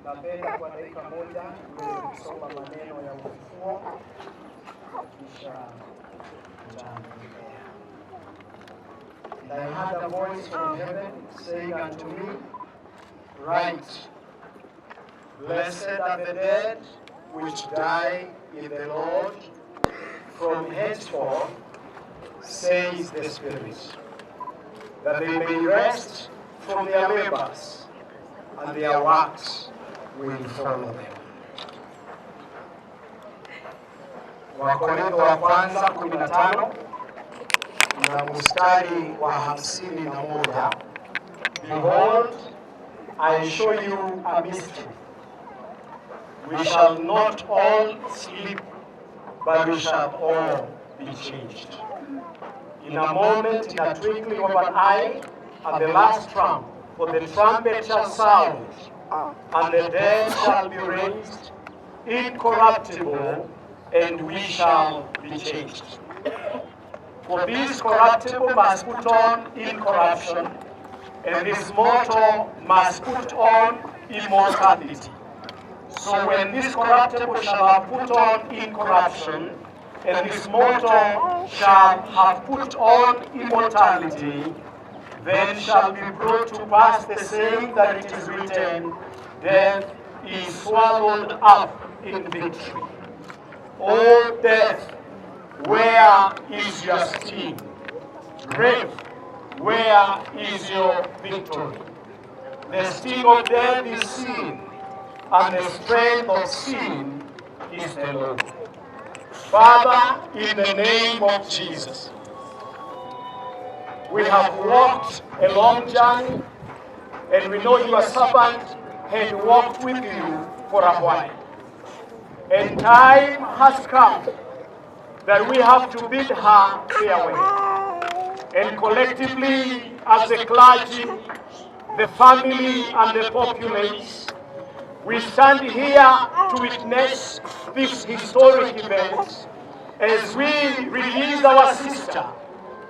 Napenda kwa dakika moja niweze kusoma maneno ya ufufuo kisha tutaendelea. And I heard a voice from heaven saying unto me, "Write, Blessed are the dead which die in the Lord from henceforth, says the Spirit, that they may rest from their labors, and their works will follow them." Wakorintho wa kwanza 15 na mstari wa 51. "Behold, I show you a mystery. We shall not all sleep, but we shall all be changed. In a moment, in a twinkling of an eye, at the last trump, for the trumpet shall sound, and the dead shall be raised incorruptible, and we shall be changed. For this corruptible must put on incorruption, and this mortal must put on immortality. So when this corruptible shall have put on incorruption, and this mortal shall have put on immortality, then shall be brought to pass the saying that it is written, 'Death is swallowed up in victory.' O death, where is your sting? Grave, where is your victory? The sting of death is sin, and the strength of sin is the law." Father, in the name of Jesus, we have walked a long journey, and we know your servant had walked with you for a while. And time has come that we have to bid her farewell. And collectively, as the clergy, the family, and the populace, we stand here to witness this historic event as we release our sister,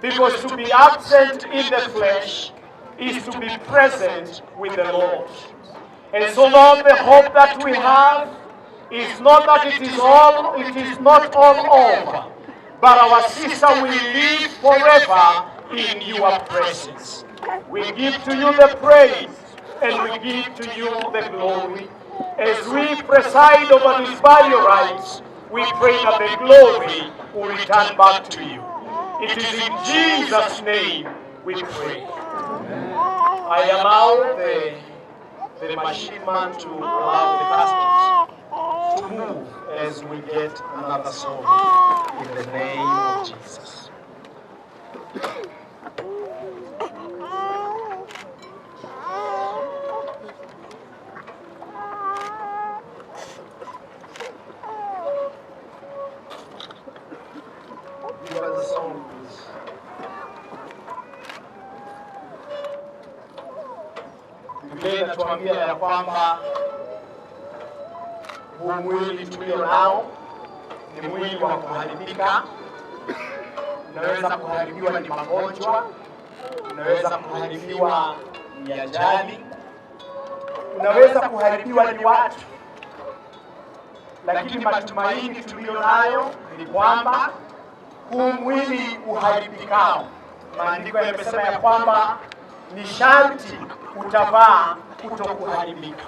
because to be absent in the flesh is to be present with the Lord. And so, Lord, the hope that we have is not that it is not all over, but our sister will live forever in your presence. We give to you the praise and we give to you the glory. As we preside over these burial rites, we pray that the glory will return back to you. It is in Jesus' name we pray. I allow the machine man to allow the casket to move as we get another song in the name of Jesus. Give us a song, please. Biblia inatuambia ya kwamba huu mwili tulio nao ni mwili wa kuharibika. Unaweza kuharibiwa ni magonjwa, unaweza kuharibiwa ni ajali, unaweza kuharibiwa ni watu, lakini matumaini tuliyo nayo ni kwamba huu mwili uharibikao, maandiko yamesema ya kwamba ni sharti utavaa kutokuharibika.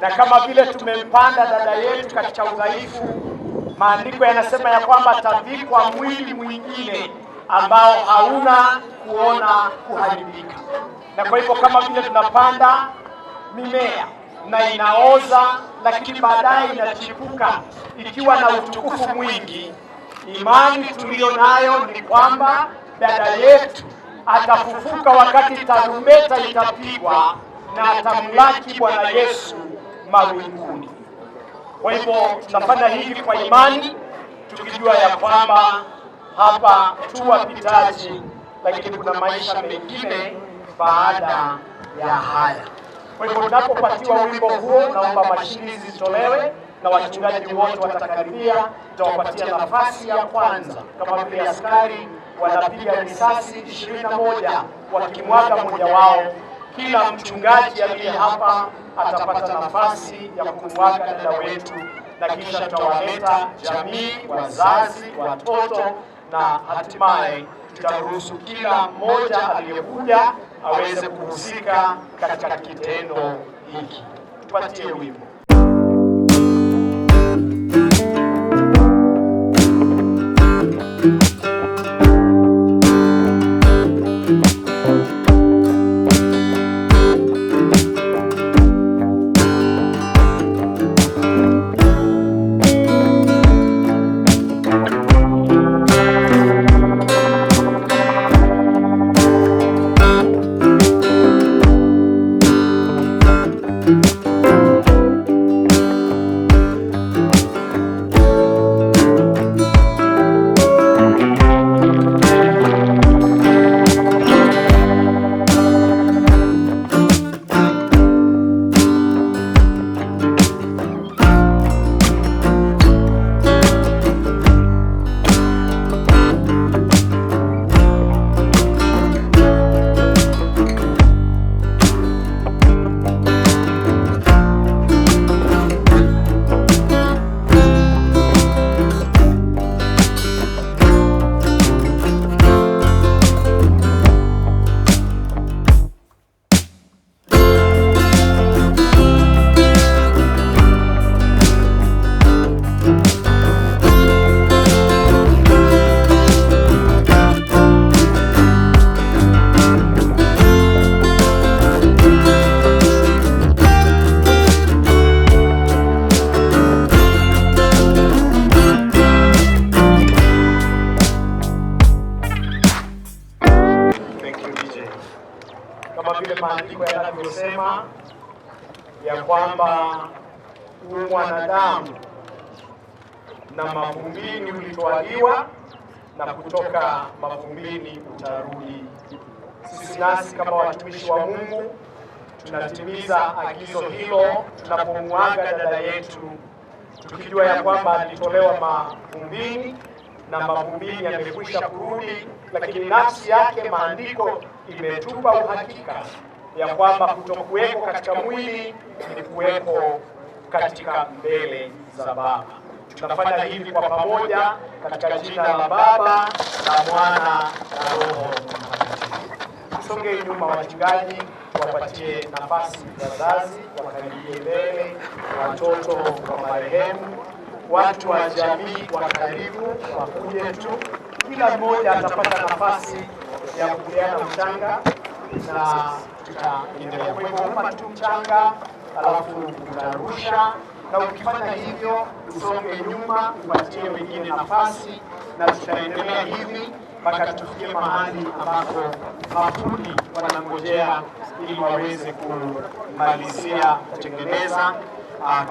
Na kama vile tumempanda dada yetu katika udhaifu, maandiko yanasema ya kwamba atavikwa mwili mwingine ambao hauna kuona kuharibika. Na kwa hivyo kama vile tunapanda mimea na inaoza, lakini baadaye inachipuka ikiwa na utukufu mwingi, imani tuliyo nayo ni kwamba dada yetu atafufuka wakati tarumbeta itapigwa na atamlaki Bwana Yesu mawinguni. Kwa hivyo tunafanya hivi kwa imani tukijua ya kwamba hapa tu wapitaji, lakini kuna maisha mengine baada ya haya. Kwa hivyo tunapopatiwa wimbo huo, naomba mashini zitolewe na wachungaji wote watakaribia, tutawapatia nafasi ya kwanza, kama vile askari wanapiga risasi 21 wakimwaga mmoja wao. Kila mchungaji aliye hapa atapata nafasi ya kumwaga dada wetu, na kisha tutawaleta jamii, wazazi, watoto na hatimaye tutaruhusu kila mmoja aliyekuja aweze kuhusika katika kitendo hiki. Tupatie wimbo. Thank you DJ. Kama vile maandiko yanavyosema ya kwamba u mwanadamu na mavumbini ulitwaliwa na kutoka mavumbini utarudi. Sisi nasi kama watumishi wa Mungu tunatimiza agizo hilo tunapomuaga dada yetu, tukijua ya kwamba alitolewa mavumbini na mavumbini yamekwisha kurudi, lakini nafsi yake, maandiko imetupa uhakika ya kwamba kutokuweko katika mwili ni kuweko katika mbele za Baba. Tunafanya hivi kwa pamoja katika jina la Baba na Mwana na Roho Mtakatifu. Tusongee nyuma wachungaji, tuwapatie nafasi wazazi wakaribie mbele, watoto wa marehemu, watu wa jamii wa karibu wakuje tu. Kila mmoja atapata nafasi ya kupeana mchanga na tutaendelea. Kwa hivyo uma tu mchanga, alafu utarusha, na ukifanya hivyo usonge nyuma, upatie wengine nafasi, na tutaendelea hivi mpaka tufikie mahali ambapo mafundi wanangojea ili waweze kumalizia kutengeneza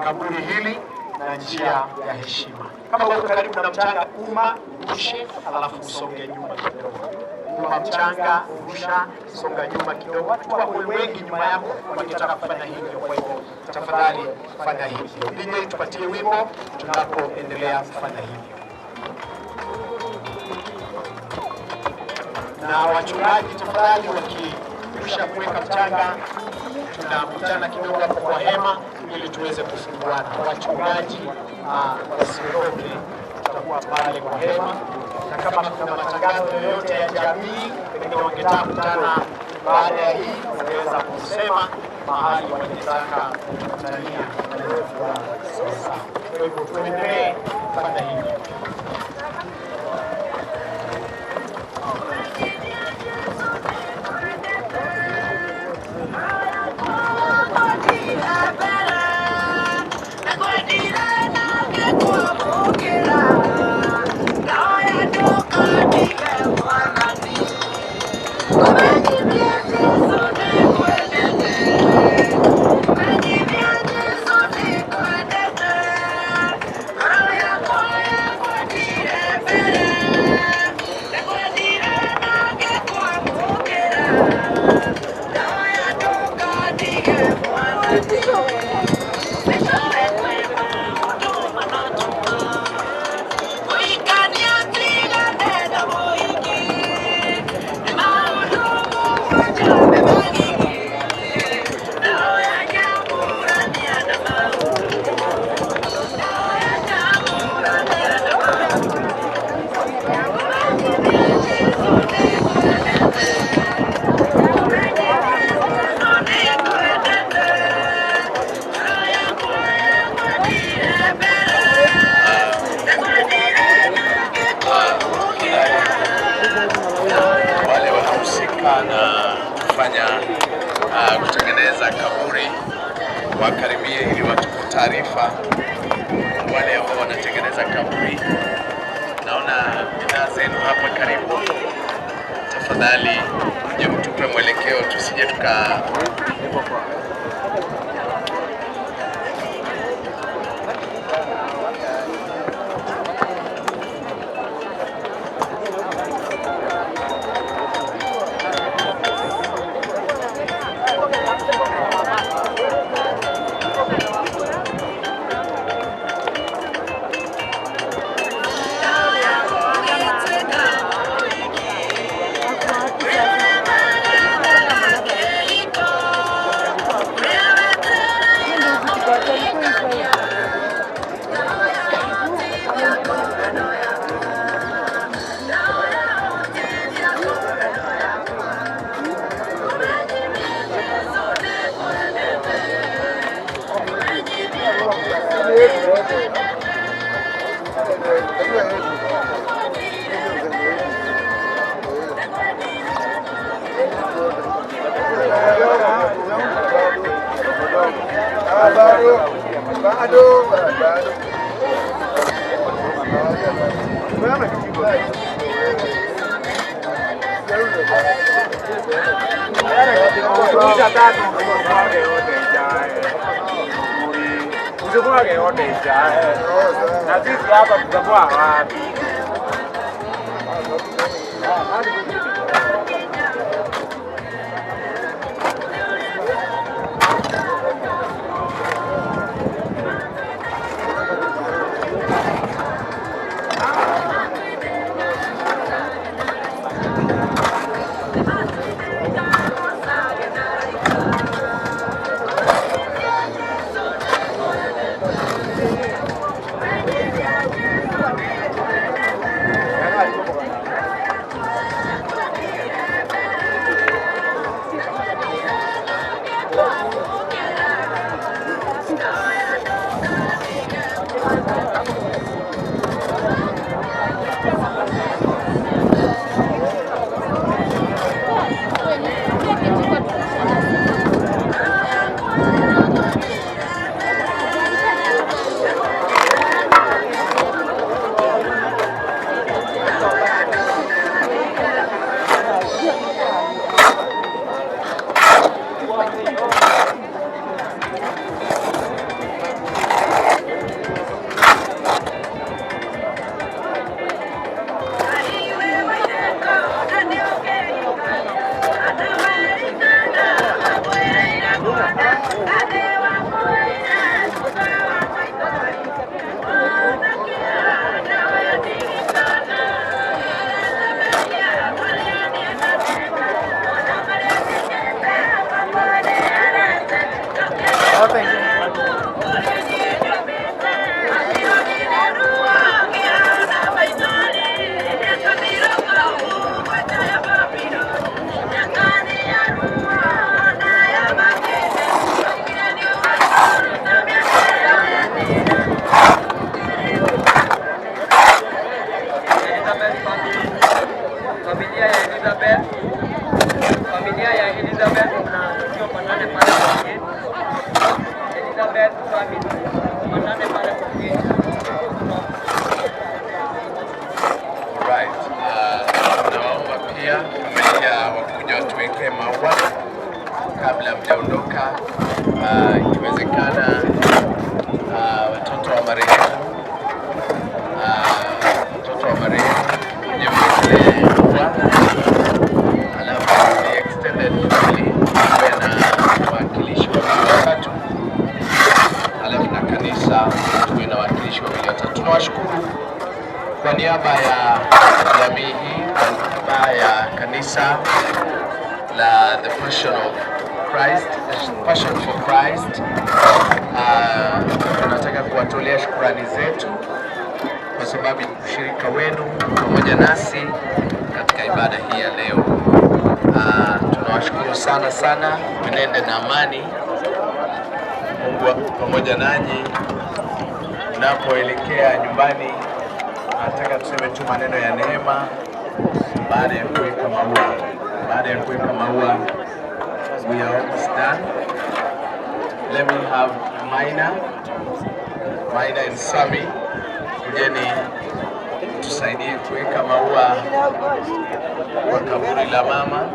kaburi hili na njia ya heshima. Kama uko karibu na mchanga, uma urushe, alafu usonge nyuma kidogo. Uma mchanga, urusha, songa nyuma kidogo. Watu wako wengi nyuma yako wakitaka kufanya hivyo, kwa hivyo tafadhali fanya hivyo. DJ, tupatie wimbo tunapoendelea kufanya hivyo. Na wachungaji tafadhali, wakirusha kuweka mchanga, tunakutana kidogo hapo kwa hema ili tuweze kufunguana. Wachungaji wasiondoke, tutakuwa pale kwa hema, na kama kuna matangazo yoyote ya jamii, pengine wangetaka kukutana baada ya hii, wanaweza kusema mahali wangetaka kukutania na itakuwa sawa. Kwa hivyo tuendelee kufanya hivyo. kufanya kutengeneza kaburi wakaribie ili watupe taarifa wale ambao wanatengeneza kaburi. Naona bidhaa zenu hapa karibu, tafadhali mje mtupe mwelekeo tusije tuka Na sisi hapa tutakuwa wapi? Familia ya Elizabeth mnatakiwa patane pale kwa gate. Elizabeth family patane pale kwa gate. Right. Nawaomba pia familia wakuja watuwekee maua kabla mjaondoka. Ikiwezekana watoto wa marehemu mje mwekelee maua, alafu the extended family tuwe na wawakilishi wawili watatu, alafu na kanisa tuwe na wawakilishi wawili watatu. Tunawashukuru kwa niaba ya jamii hii, kwa niaba ya kanisa la The Passion of Christ, Passion for Christ, tunataka kuwatolea shukrani zetu kwa sababu ya ushirika wenu pamoja nasi katika ibada hii ya leo. Tunawashukuru sana sana, mwenende na amani. Mungu awe pamoja nanyi mnapoelekea nyumbani. Nataka tuseme tu maneno ya neema baada ya kuweka maua. Baada ya kuweka maua, We are almost done. Let me have Maina, Maina and Sami, kujeni tusaidie kuweka maua kwa kaburi la mama.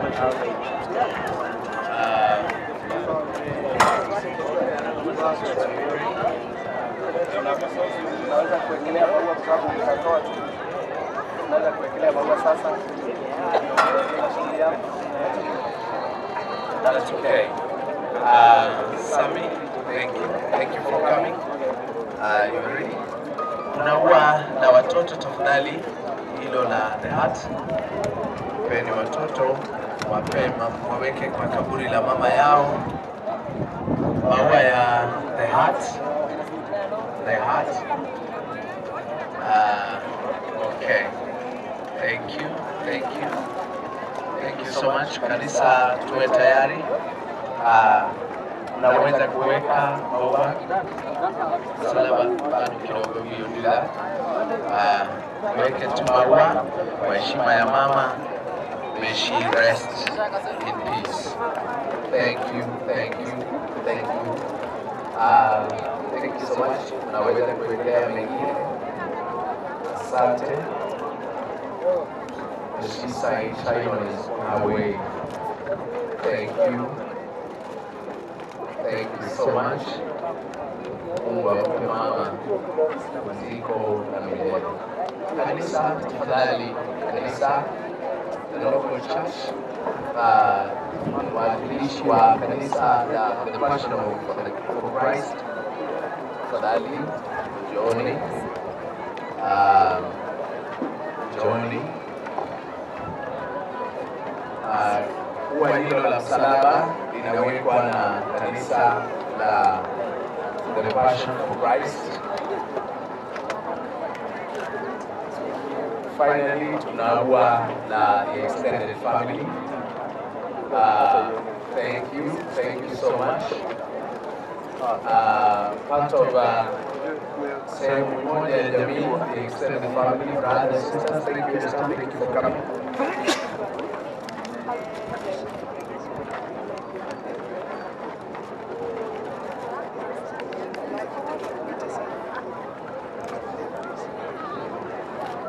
Unaweza kuwekelea maua kwa sababu utatoa tu. Unaweza kuwekelea maua sasa. Shughuli yako. That's okay. Sami, thank you. Thank you for coming. You ready? Kuna ua la watoto tafadhali, hilo la The Heart. Peni watoto wape waweke kwa kaburi la mama yao maua ya The Heart. The Heart. Okay. Thank you. Thank you. Thank you so much. Kanisa, tuwe tayari. Unaweza kuweka maua salaba bado kidogo, hiyo bila weke tu maua kwa heshima ya mama. May she rest in peace. Thank you, thank you, thank you. Thank you so much. Unaweza kuendelea mengine. Asante. She signed on his her way. Thank you. Thank you so much. Mungu ampe mama pumziko la milele. Kanisa, tafadhali, kanisa, the local church, wawakilishi wa kanisa la The Passion for Christ, tafadhali njooni, njooni. Ua hilo la msalaba linawekwa na kanisa la The Passion for Christ. Finally, tunaua la the extended family. Thank you, thank you so much. Part of sehemu moja ya jamii, the extended family, brothers, sisters, thank you, Esther, thank you for coming.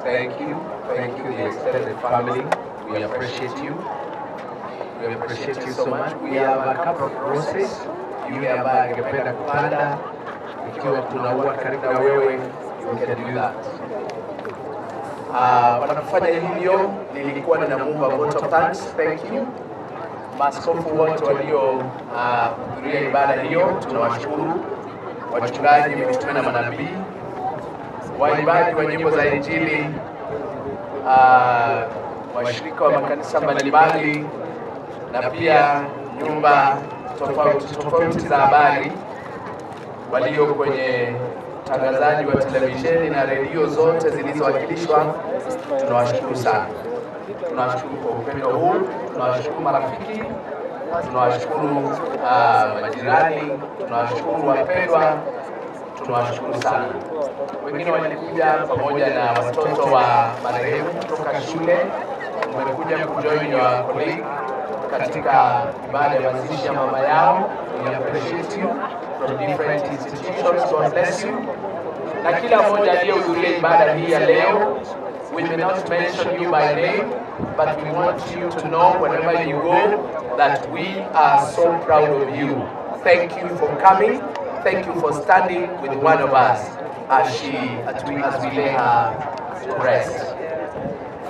Thank you, the extended family. We appreciate you. We appreciate you so much. We have a couple of roses. Yule ambaye angependa kupanda, ikiwa kuna ua karibu na wewe, you can do that. Wanafanya hivyo, nilikuwa ninamuomba vote of thanks. Thank you. Maaskofu wote waliohudhuria ibada hiyo, tunawashukuru. Wachungaji, mitume na manabii, waimbaji wa nyimbo za Injili, washirika wa makanisa mbalimbali na pia nyumba tofauti tofauti za habari, walio kwenye utangazaji wa televisheni na redio zote zilizowakilishwa, tunawashukuru sana. Tunawashukuru kwa upendo huu, tunawashukuru marafiki, tunawashukuru majirani, tunawashukuru wapendwa, tunawashukuru sana. Wengine walikuja pamoja na watoto wa marehemu kutoka shule, wamekuja kujoin your colleague katika ibada ya mazishi ya mama yao. We appreciate you from different institutions. God bless you. Na kila mmoja aliyehudhuria ibada hii ya leo, we may not mention you by name, but we want you to know wherever you go that we are so proud of you. Thank you for coming. Thank you for standing with one of us as we lay her to rest.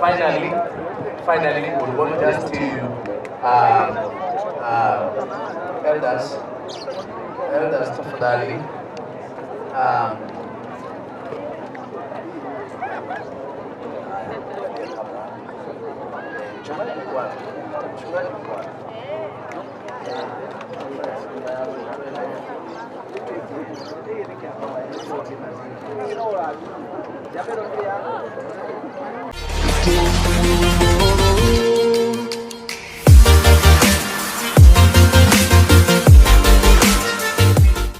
Finally, finally, we want us to elders, elders tafadhali. Mchungaji yuko wapi? Mchungaji yuko wapi?